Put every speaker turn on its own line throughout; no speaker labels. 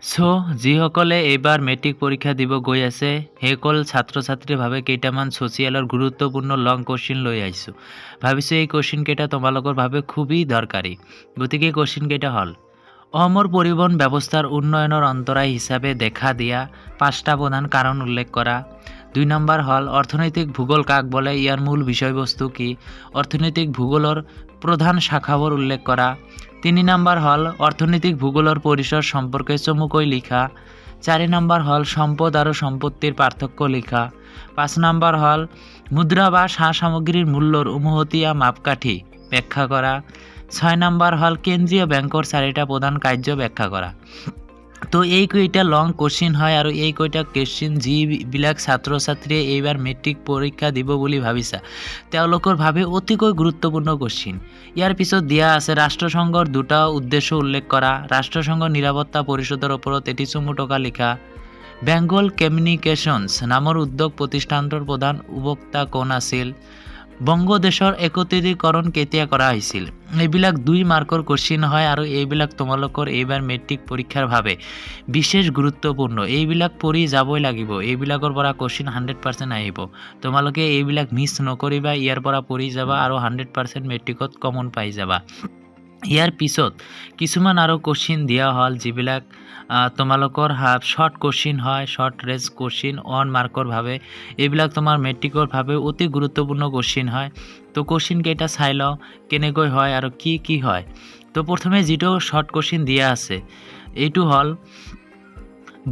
চ' যিসকলে এইবাৰ মেট্ৰিক পৰীক্ষা দিব গৈ আছে, সেইসকল ছাত্ৰ ছাত্ৰীৰ বাবে কেইটামান ছ'চিয়েলৰ গুৰুত্বপূৰ্ণ লং কুৱেশ্যন লৈ আহিছোঁ। ভাবিছোঁ এই কুৱেশ্যনকেইটা তোমালোকৰ বাবে খুবেই দৰকাৰী। গতিকে কুৱেশ্যনকেইটা হ'ল, অসমৰ পৰিবহণ ব্যৱস্থাৰ উন্নয়নৰ অন্তৰায় হিচাপে দেখা দিয়া পাঁচটা প্ৰধান কাৰণ উল্লেখ কৰা। 2 নম্বৰ হ'ল, অৰ্থনৈতিক ভূগোল কাক বোলে? ইয়াৰ মূল বিষয়বস্তু কি? অৰ্থনৈতিক ভূগোলৰ প্ৰধান শাখাবোৰ উল্লেখ কৰা। 3 নম্বৰ হ'ল, অৰ্থনৈতিক ভূগোলৰ পৰিসৰ সম্পৰ্কে চমুকৈ লিখা। 4 নম্বৰ হ'ল, সম্পদ আৰু সম্পত্তিৰ পাৰ্থক্য লিখা। 5 নম্বৰ হ'ল, মুদ্ৰা বা সা সামগ্ৰীৰ মূল্যৰ উমৈহতীয়া মাপকাঠি ব্যাখ্যা কৰা। 6 নম্বৰ হ'ল, কেন্দ্ৰীয় বেংকৰ চাৰিটা প্ৰধান কাৰ্য ব্যাখ্যা কৰা। তো এইকেইটা লং কুৱেশ্যন হয় আৰু এইকেইটা কুৱেশ্যন যিবিলাক ছাত্ৰ ছাত্ৰীয়ে এইবাৰ মেট্ৰিক পৰীক্ষা দিব বুলি ভাবিছা, তেওঁলোকৰ বাবে অতিকৈ গুৰুত্বপূৰ্ণ কুৱেশ্যন। ইয়াৰ পিছত দিয়া আছে, ৰাষ্ট্ৰসংঘৰ দুটা উদ্দেশ্য উল্লেখ কৰা। ৰাষ্ট্ৰসংঘৰ নিৰাপত্তা পৰিষদৰ ওপৰত এটি চমু টোকা লিখা। বেংগল কমিউনিকেশ্যনছ নামৰ উদ্যোগ প্ৰতিষ্ঠানটোৰ প্ৰধান উদ্যোক্তা কোন আছিল? বংগদেশৰ একত্ৰীকৰণ কেতিয়া কৰা হৈছিল? এইবিলাক 2 মাৰ্কৰ কুৱেশ্যন হয় আৰু এইবিলাক তোমালোকৰ এইবাৰ মেট্ৰিক পৰীক্ষাৰ বাবে বিশেষ গুৰুত্বপূৰ্ণ। এইবিলাক পঢ়ি যাবই লাগিব। এইবিলাকৰ পৰা কুৱেশ্যন 100% আহিব। তোমালোকে এইবিলাক মিছ নকৰিবা। ইয়াৰ পৰা পঢ়ি যাবা আৰু 100% মেট্ৰিকত কমন পাই যাবা। ইয়াৰ পিছত কিছুমান আৰু কুৱেশ্যন দিয়া হ'ল, যিবিলাক তোমালোকৰ শ্বৰ্ট কুৱেশ্যন হয়, শ্বৰ্ট ৰেঞ্জ কুৱেশ্যন, 1 মাৰ্কৰ বাবে। এইবিলাক তোমাৰ মেট্ৰিকৰ বাবে অতি গুৰুত্বপূৰ্ণ কুৱেশ্যন হয়। তো কুৱেশ্যন কেইটা চাই লওঁ কেনেকৈ হয় আৰু কি কি হয়। তো প্ৰথমে যিটো শ্বৰ্ট কুৱেশ্যন দিয়া আছে, এইটো হ'ল,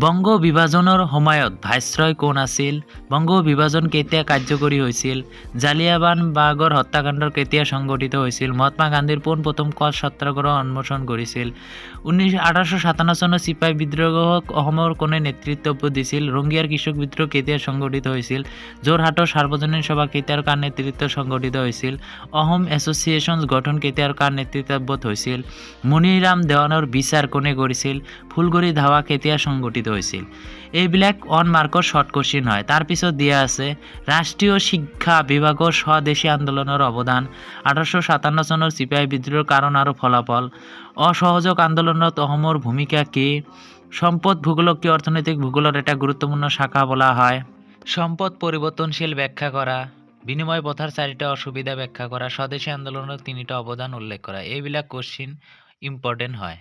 বংগ বিভাজনৰ সময়ত ভাইচৰয় কোন আছিল? বংগ বিভাজন কেতিয়া কাৰ্যকৰী হৈছিল? জালিয়ানৱালাবাগৰ হত্যাকাণ্ড কেতিয়া সংঘটিত হৈছিল? মহাত্মা গান্ধীৰ পোনপ্ৰথম কল সত্যাগ্ৰহ উন্মোচন কৰিছিল? 1857 চনৰ চিপাহী বিদ্ৰোহক অসমৰ কোনে নেতৃত্ব দিছিল? ৰঙিয়াৰ কৃষক বিদ্ৰোহ কেতিয়া সংঘটিত হৈছিল? যোৰহাটৰ সাৰ্বজনীন সভা কেতিয়া আৰু কাৰ নেতৃত্বত সংঘটিত হৈছিল? অসম এছ'চিয়েশ্যন গঠন কেতিয়া আৰু কাৰ নেতৃত্বত হৈছিল? মণিৰাম দেৱানৰ বিচাৰ কোনে কৰিছিল? ফুলগুৰি ধাৱা কেতিয়া সংঘটিত হৈছিল? এইবিলাক 1 মাৰ্কৰ শ্বৰ্ট কুৱেশ্যন হয়। তাৰপিছত দিয়া আছে, ৰাষ্ট্ৰীয় শিক্ষা বিভাগৰ স্বদেশী আন্দোলনৰ অৱদান, 1857 চনৰ চিপাহী বিদ্ৰোহৰ কাৰণ আৰু ফলাফল, অসহযোগ আন্দোলনত অসমৰ ভূমিকা কি? সম্পদ ভূগোলক কি অৰ্থনৈতিক ভূগোলৰ এটা গুৰুত্বপূৰ্ণ শাখা বলা হয়? সম্পদ পৰিৱৰ্তনশীল ব্যাখ্যা কৰা। বিনিময় প্ৰথাৰ চাৰিটা অসুবিধা ব্যাখ্যা কৰা। স্বদেশী আন্দোলনৰ তিনিটা অৱদান উল্লেখ কৰা। এইবিলাক কুৱেশ্যন ইম্পৰ্টেণ্ট হয়।